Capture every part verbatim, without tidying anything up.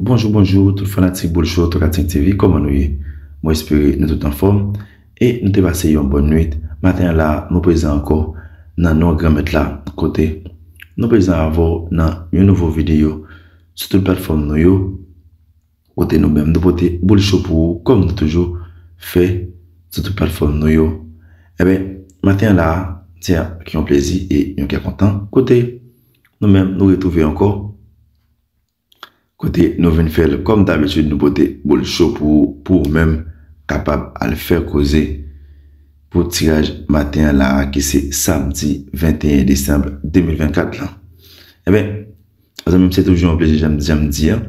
Bonjou, bonjou, tout fanatik Boul Show twa kat senk T V, kòman nou ye? Mwen espere nou tout anfòm e nou te pase yon bòn nwit. Maten an la, nou prezan ankò nan non Granmèt la, kote nou prezan avè w nan yon nouvo videyo sou tout platfòm nou yo, kote nou menm nou pote Boul Show pou ou, kòm nou toujou fè sou tout platfòm nou yo. Enben, maten an la, se ak yon plezi e yon kè kontan, kote nou menm nou retwouve ankò, kote nou vin fè l kòm dabitid, nou pote Boul Show pou ou, pou ou menm kapab al fè koze pou tiraj maten an la, ki se samdi venteyen desanm de mil vennkat lan. Enben, zanmi m, se toujou yon plezi, jan m, jan m di an,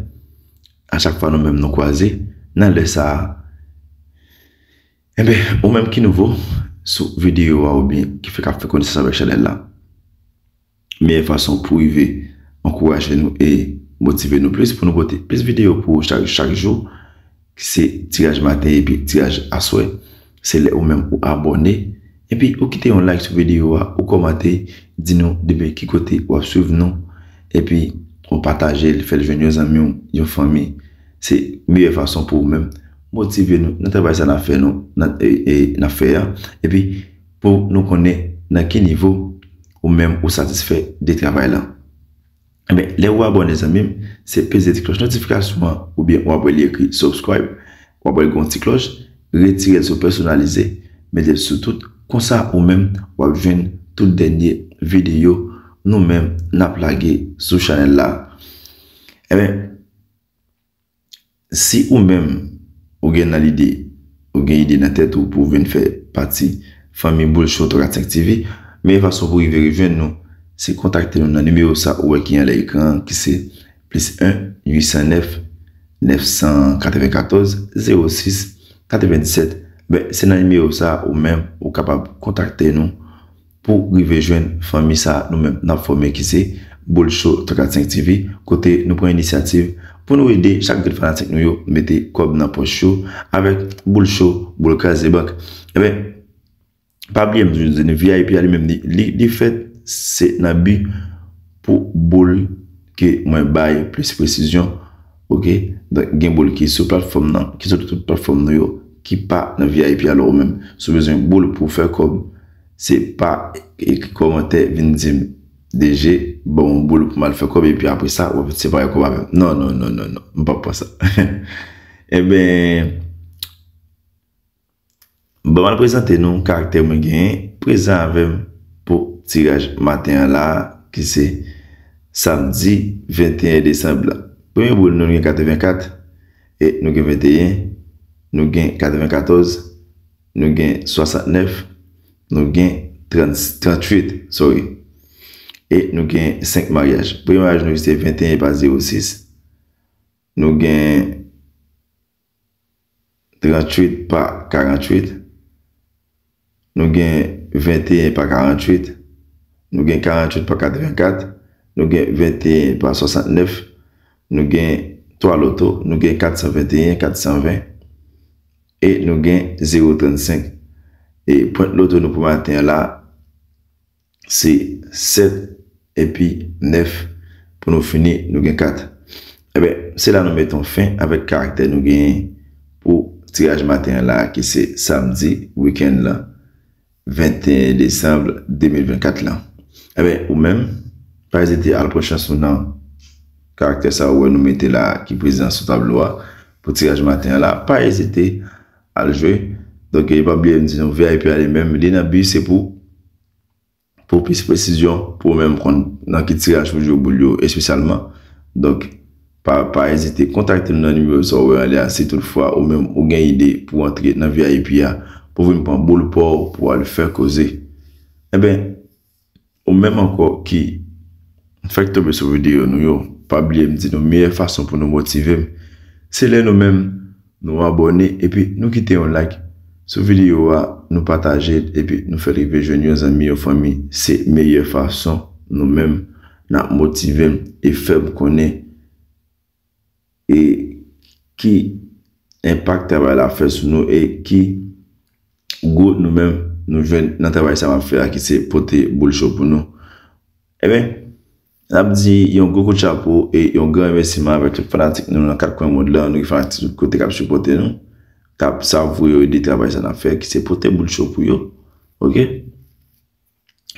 a chak fwa nou menm nou kwaze nan lè sa a. Enben, ou menm ki nouvo sou videyo a oubyen ki fèk ap fè konesans avèk chanèl la, meyè fason pou rive ankouraje nou e motive nou plis pou nou pote plis videyo pou ou chak, chak jou, ki se tiraj maten epi tiraj aswè, se lè ou menm ou abòne epi ou kite yon like sou videyo a, ou kòmante, di nou depi ki kote w ap swiv nou, epi ou pataje l, fè l jwenn yon zanmi w, yon fanmi. Se meyè fason pou ou menm motive nou nan travay sa n ap fè nou, nan, e, e, n ap fè a, epi pou nou konnen nan ki nivo ou menm ou satisfè de travay la. Enben, lè ou abòne, zanmi m, se peze ti klòch notifikasyon an, oubyen w ap wè li ekri subscribe, w ap wè l gen yon ti klòch, retire l sou pèsonalize, mete l sou tout, konsa ou menm w ap jwenn tout dènye videyo nou menm n ap lage sou chanèl la. Enben, si ou menm ou gen nan lide, ou gen ide nan tèt ou pou w vin fè pati fanmi Boul Show twa kat senk T V, meyè fason pou rive rejwenn nou, se kontakte nou nan nimewo sa ou wè ki anlè ekran an, ki se plis en uit san nèf nèf san katrevenkatòz zewo sis katrevendisèt. Ben, se nan nimewo sa ou menm ou kapab kontakte nou pou rive jwenn fanmi sa a nou menm n ap fòme, ki se Boul Show twa kat senk T V, kote nou pran inisyativ pou nou ede chak grenn fanatik nou yo mete kòb nan pòch yo avèk Boul Show, Boul Kraze Bank. Enben, pa bliye m toujou di nou, V I P a li menm, li, li, li fèt se nan bi pou boul ke mwen bay plis presizyon, oke? Donk, gen boul ki sou platfòm nan, ki sou tout platfòm nou yo, ki pa nan V I P. Alò, ou menm, si w bezwen boul pou w fè kòb, se pa ekri kòmantè, vin di m, D J, ban m yon boul pou m al fè kòb, epi apre sa, w ap separe kòb avè m. Non, non, non, non, non, m p ap pran sa. Enben, bon, m al prezante nou karaktè mwen genyen prezan avè m pou tiraj maten an la, ki se samdi venteyen desanm la. Premye boul nou, nou gen katrevenkat, e nou gen venteyen, nou gen katrevenkatòz, nou gen swasantnèf, nou gen trant, tranntuit, sorry. E nou gen senk maryaj. Premye maryaj nou se venteyen pa zewo sis. Nou gen tranntuit pa karanntuit. Nou gen venteyen pa karanntuit. Nou gen karanntuit pa katrevenkat. Nou gen venteyen pa swasantnèf. Nou gen twa loto. Nou gen kat san venteyen, kat san ven. E nou gen zewo trannsenk. E pwent loto nou pou maten an la, se sèt epi nèf. Pou nou fini, nou gen kat. Enben, se la nou mete yon fen avèk karaktè nou genyen pou tiraj maten an la, ki se samdi wikenn lan, venteyen desanm de mil vennkat lan. Enben, ou menm, pa ezite al pran chans ou nan karaktè sa ou wè nou mete la, ki prezan sou tablo a, pou tiraj maten an la. Pa ezite al jwe. Donk, e pa bliye m di nou, V I P a li menm, li nan bi, se pou pou plis presizyon, pou ou menm konn nan ki tiraj pou jwe boul yo espesyalman. Donk, pa, pa ezite kontakte nou nan nimewo sa ou wè anlè a, si toutfwa ou menm ou gen ide pou antre nan V I P a, pou vin pran boul pa w, pou al fè koze. Enben, ou menm ankò ki fèk tonbe sou videyo nou yo, pa bliye m di nou, meyè fason pou nou motive m, se lè nou menm nou abòne, epi nou kite yon like sou videyo a, nou pataje l, epi nou fè l rive jwenn yon zanmi, yon fanmi. Se meyè fason nou menm n ap motive m e fè m konnen e ki enpak travay la fè sou nou e ki gou nou menm nou jwenn nan travay sa m ap fè a, ki se pote boul cho pou nou. Enben, N ap di yon gwo kout chapo e yon gran remèsiman avèk tout fanatik nou nan kat kwen mond lan, nou ki fanatik tout kote k ap sipòte nou, k ap savoure yo de travay sa n ap fè, ki se pote boul cho pou yo. Oke?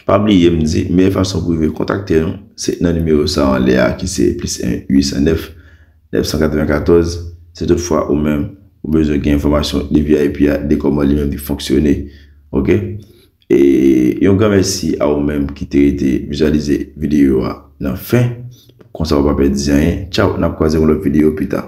Pa bliye m di, meyè fason pou rive kontakte nou, se nan nimewo sa anlè a ki se plis en uit san nèf nèf san katrevenkatòz. Si toutfwa ou menm, ou bezwen gen enfòmasyon de V I P a, de kòman li menm li fonksyone. Oke? E yon gran mèsi a ou menm ki te rete vizyalize videyo a nan fen. Konsa w pa pèdi anyen. Tchaw, n ap kwaze yon lòt videyo pita.